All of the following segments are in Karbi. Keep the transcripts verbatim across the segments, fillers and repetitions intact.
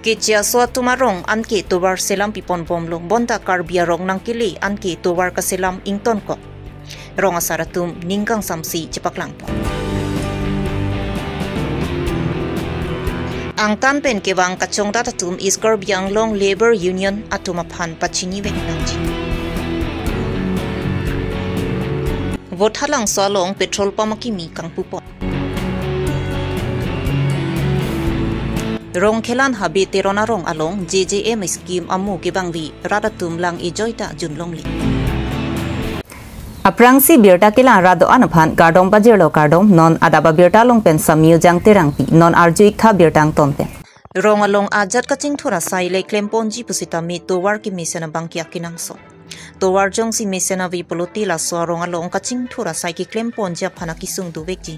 Keche aso atum arong anke tovar selam pipon bomlo, bonta Karbi arong nangkele anke tovar kaselam ingtonkok. Rong asar atum ning kangsamsi chepaklangpon. Angtan pen kevang kachongdat atum East Karbi Anglong Labour Union atum aphan pachinivek nangji. Vothatlangso along petrol pump akimi kangpupon. Rongkhelan Habe Teron arong along J J M scheme amo kevangve rat atum lang-ejoi ta junlongle. Aphrangsi birta kelang rat do-an aphan kardom pajirlo kardom, non adap abirta along pen Samyu Jang Terangpi, non arju-ik tha birta angton pen. Rong along ajat kachingthur asai le klemponji pusitame tovar kemesen abangke akenangsot. Tovar jongsi mesen ave pulote laso arong along kachingthur asai keklemponji aphan akesung dovekji.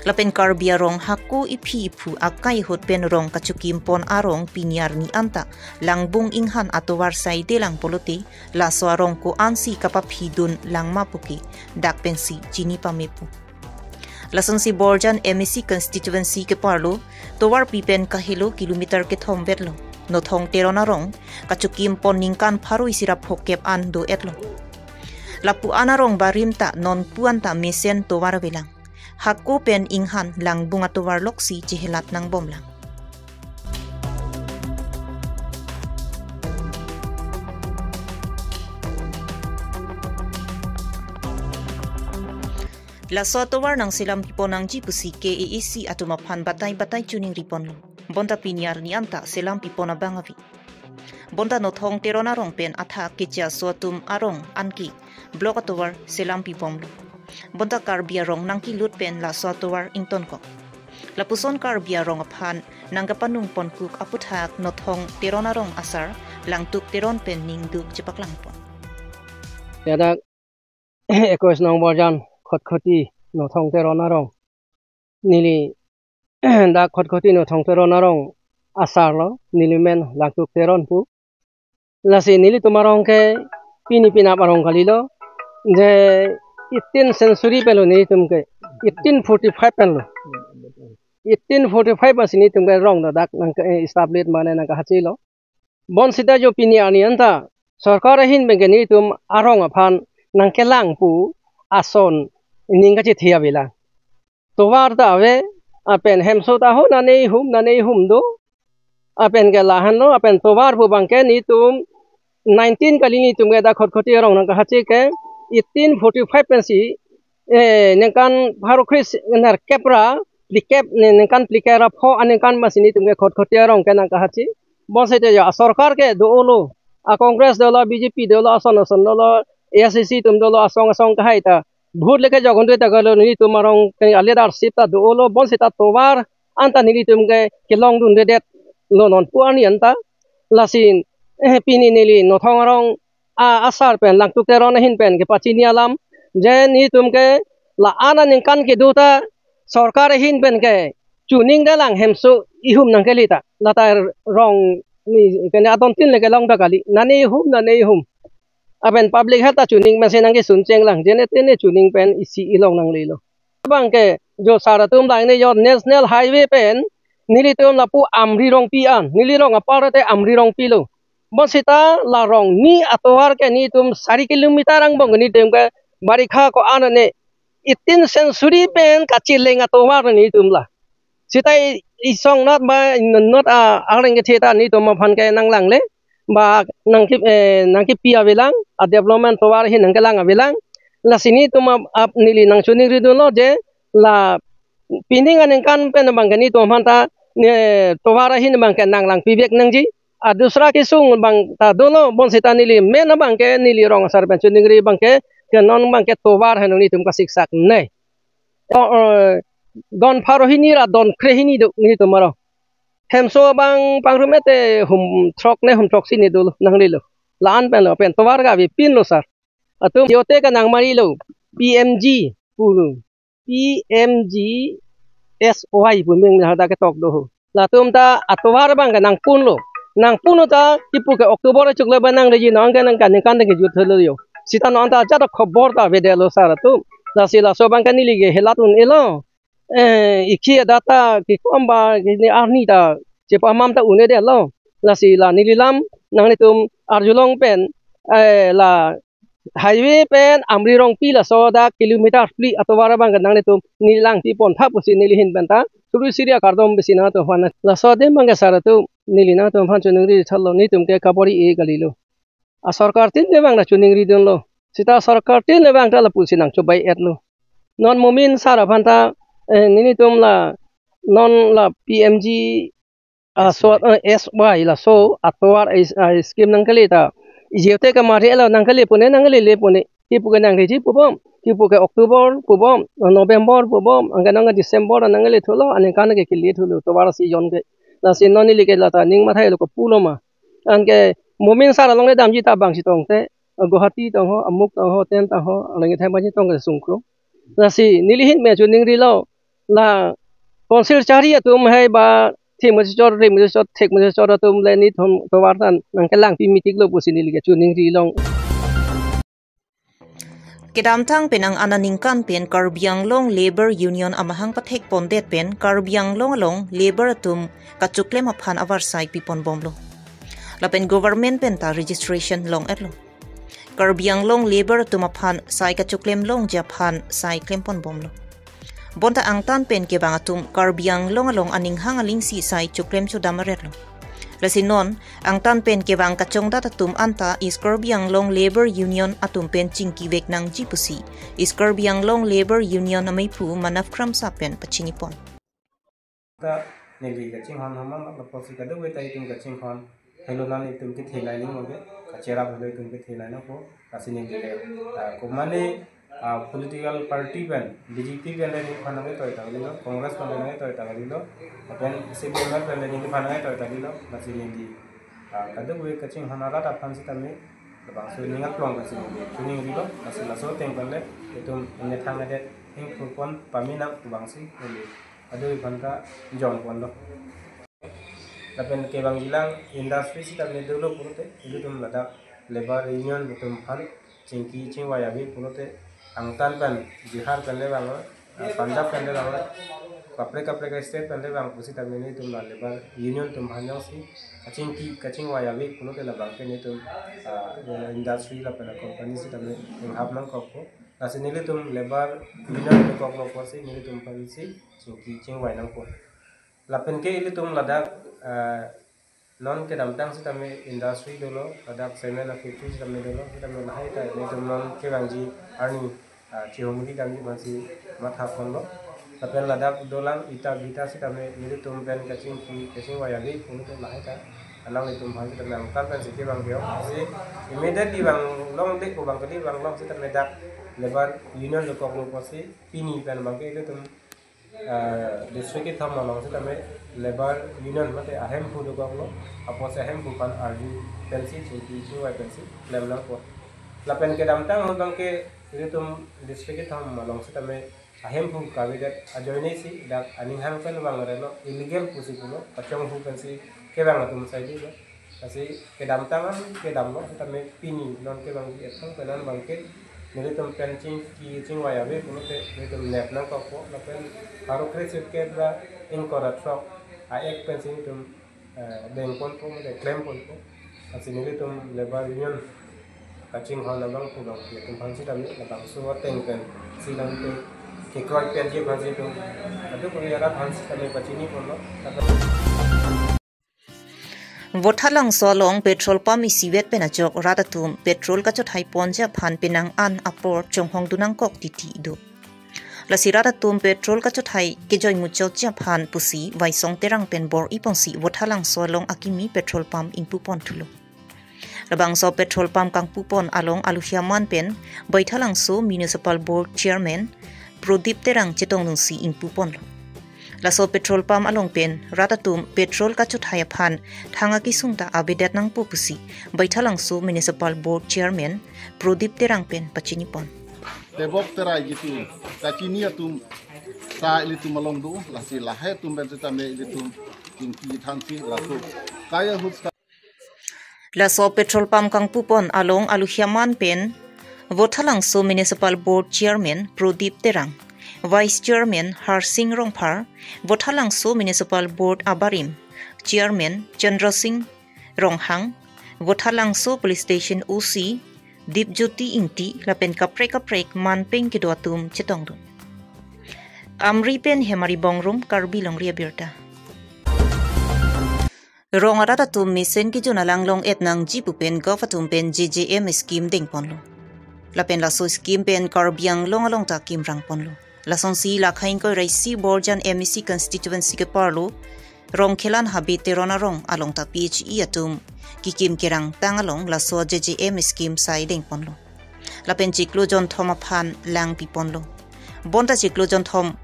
Lapen Karbi arong hako iphi iphu akai ahut pen rong kachokimpon arong pini arni anta langbung inghan atovar sai delang pulote laso arong ko-ansi kapaphidun lang ma puke dak pensi chini pamepo. Lasonsi Borjan M A C constituency keparlo tovarpi pen kahelo kilometer kethom vetlo. Nothong Teron arong kachokimpon ningkan pharo isi ra phokep an do-etlo. Lapu-an arong barim ta nonpu anta mesen tovar avelang. Hako pen inghan langbung atovar loksi chehelat nangbomlang. Laso atovar nangselam pipon nangji pusi K A A C atum aphan batai batai choningriponlo. Bonta pini arni anta selam pipon abang ave. Bonta Nothong Teron arong pen athak keche aso atum arong anke block atovar selam pibomlo. Bonta Karbi arong nangkelut pen laso atovar ingtonkok. Lapuson Karbi arong aphan nangkapanung ponkuk aputhak Nothong Teron arong asar Langtuk Teron pen ningduk chepaklangpon. Ladak ekoi nong Borjan Khotkhoti Nothong Teron arong. Neli dak Khotkhoti Nothong Teron arong asarlo, neli men Langtuk Teron pu. Lasi nelitum arong ke pini penap arong kalilo. Je eighteen century penlo nelitum ke, eighteen forty-five penlo. Eighteen forty-five masi nelitum ke rong dak nang ke, eh, establish mane nangkahachilo. Bonsita jo pini arni anta sorkar ahin pen ke nelitum arong aphan nangkelang pu ason ning kachethe avelang. Tovar ta ave, apen hemso ta ho nane ihum, nane ihum do. Apen ke lahenlo, apen tovar pu abangke nelitum nineteen kali nelitum ke dak Khotkhoti arong nangkahachi ke eighteen forty-five pensi, eh, ningkan pharo kre-isi nerkep ra phlikep, ne, ningkan phlikep ra pho aningkan masi nelitum ke Khotkhoti arong ke nangkahachi. Bonsita jo asorkar ke dolo, a Congress dolo, B J P dolo, ason ason dolo, A I C C atum dolo, asong asong kahai ta vote le kejok un-e ta kalo, nelitum arong ke a leadership ta dolo, bonsita tovar anta nelitum ke kelongdundedetlo nonpu arni anta. Lasi, eh, pini neli Nothong arong a, asar pen Langtuk Teron ahin pen kepachini alam, je nelitum ke la-an aningkan kedo ta sorkar ahin pen ke choningdelang hemso ihum nangkele ta, lata rong ni kene adontin le kelong ta kali, nane ihum, nane ihum. Apen public health ta choning pensi nangkesun chenglang, jene tene choning pen isi ilong nanglelo. Abangke jo sar atum dang ne jo National Highway pen nelitum lapu Amri Rongpi an, neli rong apar te Amri Rongpi lo. Bonsita la rong ni atovar ke nelitum sari kilometer angbong nelitum ke barikha ko-an ne eighteen century pen kacheleng atovar nelitum la. Sita i-, isong not ba not a areng ke theta nelitum aphan ke nanglangle ba nangke, eh, nangkepi avelang, a development tovar ahin nangkelang avelang. Lasi nelitum ap, ap neli nangchoningridunlo je la pining aningkan pen abangke nelitum aphan ta, eh, tovar ahin abangke nanglangpivek nangji. A dusra kesung abang ta dolo, bonsita neli men abangke neli rong asar pen choningri abangke ke non abangke tovar henlo nelitum kasiksak ne. O, eh, don pharo hini ra don kre hini do nelitum arong. Hemso abang pangrum ete hum throk ne hum throksi ne dolo nanglelo. La-an penlo, pen tovar ka avepinlo sar. Atum yote ke nangmarilo, P M G pu, P M G S Y pu ming hadak ketok do ho. Latum ta atovar abangke nangpunlo. Nangpunlo ta kipu ke October chuklo ba nangreji nang ke nangkan nangkan ke jut thelo yo. Sita non ta jat khobor ta avedetlo sar atum. Lasi laso abangke neli ke helat un-elo. Eh, ikhi data kikom ba kini arni ta chepamam ta un-edetlo. Lasi la neli lam nanglitum arjulong pen, eh, la highway pen Amri Rongpi laso dak kilometer phli atovar abang ke nanglitum neli langpi pontha pusi neli ahin pen ta suri siri akardom pisi nangtum aphan laso adim abang ke sar atum neli nangtum aphan choningri thallo, netum ke kabor-i kalilo. Asorkar tin le abang ta choningri dunlo. Seta sorkar tin le abang ta lapusi nangchobai-etlo. Non Momin sar aphan ta, eh, nelitum la non la P M G, ah, so, eh, S Y laso atovar, eh, ah, scheme nangkele ta. Ijiote kamari elo nangkele pune, nangkele le pune. Kipu ke nangleji pubom, kipu ke October pubom, November pubom, anke nang December nangkele thulo, aningkan ke kele thulo, tovar season ke. Lasi non neli ke lata ning mathai lo kopulo ma. Anke Momin sar along le damji ta bang chetong te, Guwahati tong ho, amuk tong ho, ten tong ho, along ithai maji tong ke sungkro. Lasi neli ahin pen choningrilo, la Council chari atum hai ba thimasi chor, rimasi chor, thekmasi chor atum le nelitum tovar ta nangkelangpi mitiklo pusi neli ke choningrilo. Kedamtang pen ang aningkan pen Karbi Anglong Labour Union amahang pathek pondet pen Karbi Anglong along labour atum kachoklem aphan avarsai pipon bomlo. Lapen government pen ta registration long-etlo. Karbi Anglong labour atum aphan sai kachoklem longji aphan sai klempon bomlo. Bonta angtan pen kevang atum Karbi Anglong along aning hang alingsi sai choklem chodam aretlo. Lasi non angtan pen kevang kachongdat atum anta East Karbi Anglong Labour Union atum pen chingki vek nangji pusi East Karbi Anglong Labour Union ameiphu Manav Kramsa pen pachinipon. Ta neli kachinghon hama lapusi kadokave ta itum kachinghon. Helo non itum kethe nangji mobe, kacherap helo itum kethe nangji po, kasi neli le, ah, komane, ah, political party pen, B J P pen le nephan nangketoi ta kalilo, Congress pen le nangketoi ta kalilo, lapen C P M L pen le nephan nangketoi ta kalilo, kasi neli, ah, kadokave kachinghon arat aphan sitame, labangso ning aklong kasi neli choningrilo, kasi laso ateng pen le itum methang adet hingphu pon pame nang pu abangsi neli kadokave aphan ta jongponlo. Lapen kevangjilang industry sitame dolo pulote, ilitum ladak labour union atum aphan chingki chingvai ave pulote, angtan pen Bihar pen le vang, ah, Punjab pen le vang, kaprek kaprek state pen le vang pusitame nelitum la labour union atum aphan jongsi kachingki kachingvai ave pulote labang ke nelitum, ah, industry lapen company sitame inghap nangkokpo. Lasi nelitum labour union dokoklo pusi nelitum aphansi chingki chingvai nangpo. Lapen ke ilitum ladak, ah, non kedamtang sitame industry dolo, ladak cement a-factory sitame dolo, sitame lahai ta nelitum non kevangji arni, ah, chihumri damji aphansi mathaponlo. Lapen ladak dolang ita bhita sitame nelitum pen kachingki kachingvai ave pulote lahai ta alanglitum aphan sitame angtan pensi kevang ke-ong. Si immediately vang longde ko bang kali vang long sitame dak labour union dokoklo pusi pini pen bang ke ilitum, ah, district kethom along sitame labour union mate ahemphu dokoklo, apotsi ahemphu aphan arju pensi chingki chingvai pensi klem nangpo. Lapen kedamtang ahut bang ke ilitum district kethom along sitame ahemphu kavedet ajoine si dak aning hang pen vang relo, illegal pusi pulo, kachonghu pensi kevang atum saidilo. Lasi kedamtang an kedamlo, sitame pini non kevangji ethang pen an bang ke nelitum pen chingki chingvai ave pulote nelitum nep nangkokpo, lapen pharo kresirkep ra ingkoi ra throk a-act pensi nelitum, eh, dengponpo mate klemponpo. Lasi nelitum labour union kachinghon abang pu bang ke atum aphan sitame labangso ateng pensi nangtum kekroi penji aphan si itum kadokave arat aphan sitame pachiniponlo. Vothatlangso along petrol pump isivet pen ajok rat atum petrol kachothai ponji aphan penang an apor chonghong dun nangkok titi do. Lasi rat atum petrol kachothai kejoi muchotji aphan pusi Vaisong Terang pen bor-iponsi Vothatlangso along akimi petrol pump ingpupon thulo. Labangso petrol pump kangpupon along Aluhia man pen Baithalangso Municipal Board Chairman Prodip Terang chetongdunsi ingpuponlo. Laso petrol pump along pen rat atum petrol kachothai aphan thang akesung ta avedet nangpo pusi Baithalangso Municipal Board Chairman Prodip Terang pen pachinipon. Tebok terai gitu, kachini atum ta ilitum along do, lasi lahai atum pen sitame ilitum chingki thansi laso kaya ahut Laso petrol pump kangpupon along Aluhia man pen Vothatlangso Municipal Board Chairman Prodip Terang, Vice Chairman Harsing Rongphar, Vothatlangso Municipal Board abarim Chairman Chandra Singh Ronghang, Vothatlangso Police Station O C Dipjyoti Ingti lapen kaprek kaprek manpeng kedo atum chetongdun. Amri pen Hemari Bongrung, Karbi Longri Abirta. Rong arat atum mesen kejun alang long-et nangji pu pen govt atum pen J J M scheme dengponlo. Lapen laso scheme pen Karbi Anglong along ta kimrangponlo. Lasonsi la khaing koi raisi Borjan M A C constituency keparlo Rongkhelan Habe Teron arong along ta P H E atum kekim kerangtang along laso J J M scheme sai dengponlo. Lapen chiklo jonthom aphan lang piponlo. Bonta chiklo jonthom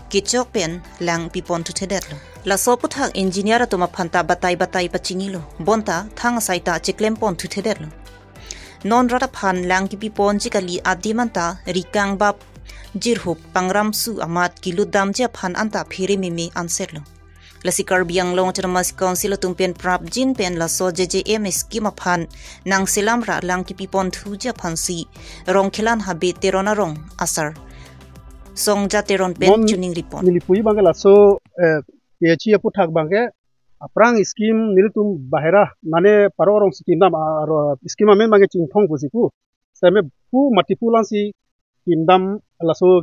kechok pen lang pipon thuthedetlo. Laso aputhak engineer atum aphan ta batai batai pachinilo. Bonta thang asai ta chiklempon thuthedetlo. Non rat aphan lang kipiponji kali, adim anta ri kangbap, jirhup, pangram su amat kilut damji aphan anta phere meme ansetlo. Lasi Karbi Anglong Autonomous Council atum pen prapjin pen laso J J M scheme aphan nangselam ra lang kipipon thuji aphansi Rongkhelan Habe Teron arong asar Songja Teron pen Non choningripon. Neli puji abangke laso, eh, P H E aputhak abangke aphrang scheme nelitum bahera mane paro arong scheme dam, ah, aro scheme amen abangke Chingthong pusi pu. Seme pu mati pu langsi kim dam, laso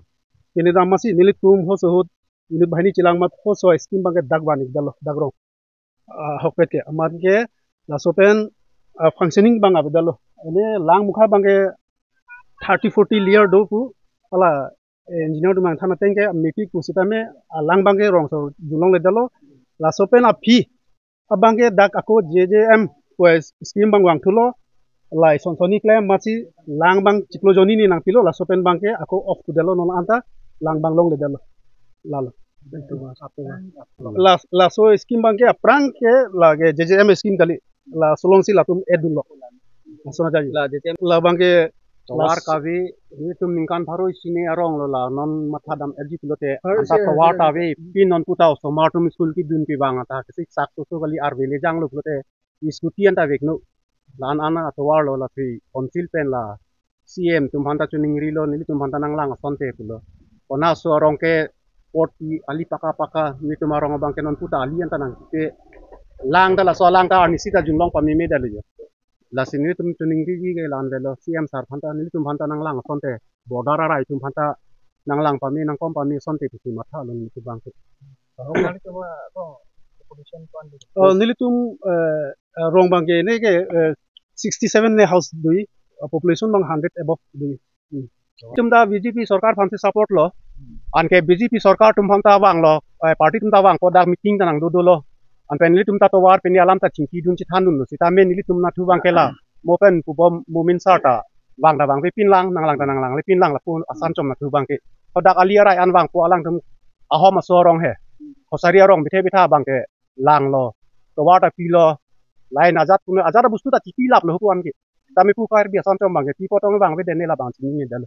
kini dam masi nelitum hoso ahut unit banghini chelang amat hoso scheme abangke dak van-ik detlo, dak rong. Ah, ahokpet ke amat ke laso pen, ah, functioning abang ave detlo. Ene lang mukha abangke thirty forty layer do pu hala engineer atum nangthan ateng ke mepik pusitame alang abangke rongso junlongle detlo. Laso pen aphi abangke dak ako J J M pu scheme abang vangthulo. Lai sonsoni klem amatsi lang abang chiklo jonni ni nangpilo, laso pen abangke ako off thu detlo, non anta lang abang longle detlo. Lalo. Las-, laso scheme abangke aphrang ke lake J J M scheme kali. Laso alongsi latum edunlo. Laso na jadi. La J J M. La abangke tovar las- kave, nelitum ningkan pharo isi ni arong lo la non matha dam-etji pulote. Har anta isi tovar har ta ave, pin non puta osomar atum school kedun pi abang anta kesi sak soso kali, arve le janglo pulote scooty anta vekno. La-an an atovar lo, la phi council pen la C M atum aphanta choningrilo, nelitum aphanta nanglang asonte pulo. Konat aso arong ke pot pi ali paka paka, nelitum arong abangke non puta ali anta nangkipe. Lang ta laso alang ta arnisi ta junlong pameme detlo jo. Lasi nelitum choningriji ke la-an detlo, C M sir aphanta, nelitum aphanta nanglang asonte, border arai atum aphanta nanglang pame, nangkom pame asonte pusi mathalo nelitum abangke. Oh, nelitum, eh, eh, rong abangke ne ke, eh, sixty seven ne house do-i, eh, population abang hundred above do-i. Hmm. Itum ta B J P sorkar aphansi support lo. Anke B J P sorkar atum aphanta vanglo, eh, party atum ta vangpo, dak meeting ta nangdodolo. Anpen nelitum ta tovar pini alam ta chingkidun chethandunlo. Sitame nelitum nathu abangke la, mo pen pubom momin sar ta vang ta vangve pinlang, nanglang ta nanglangle pinlang lapu asan chom nathu abangke. Hadak ali arai an vangpo alangtum ahom aso arong he. Khosari arong bithe bitha abangke langlo. Tovar ta pilo. Lain ajat puno ajat abostu ta chipilaplo pu anke. Tame pu Karbi asan chom abangke pi potong abang ve dene la abang chini dal.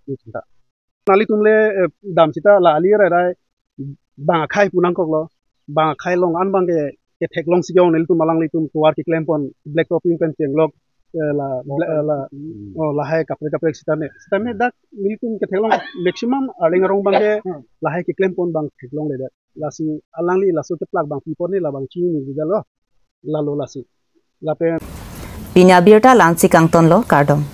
Ni chinta. Nelitum le, eh, dam sita la ali rai rai bang akhai pu nangkoklo. Bang akhai long an abangke ketheklongsi jong nelitum alanglitum tovar keklempon black topping pen chenglok, eh, la, bla-, eh, la, oh, lahai kaprek kaprek sitame. Sitame dak nelitum ketheklong maximum arleng arong abangke lahai keklempon abang theklongle dak. Lasi alangli laso keplak abang pipon ne la abang chinine detlo. Lalo lasi. Lapen pini abirta la-ansi kangtonlo, kardom.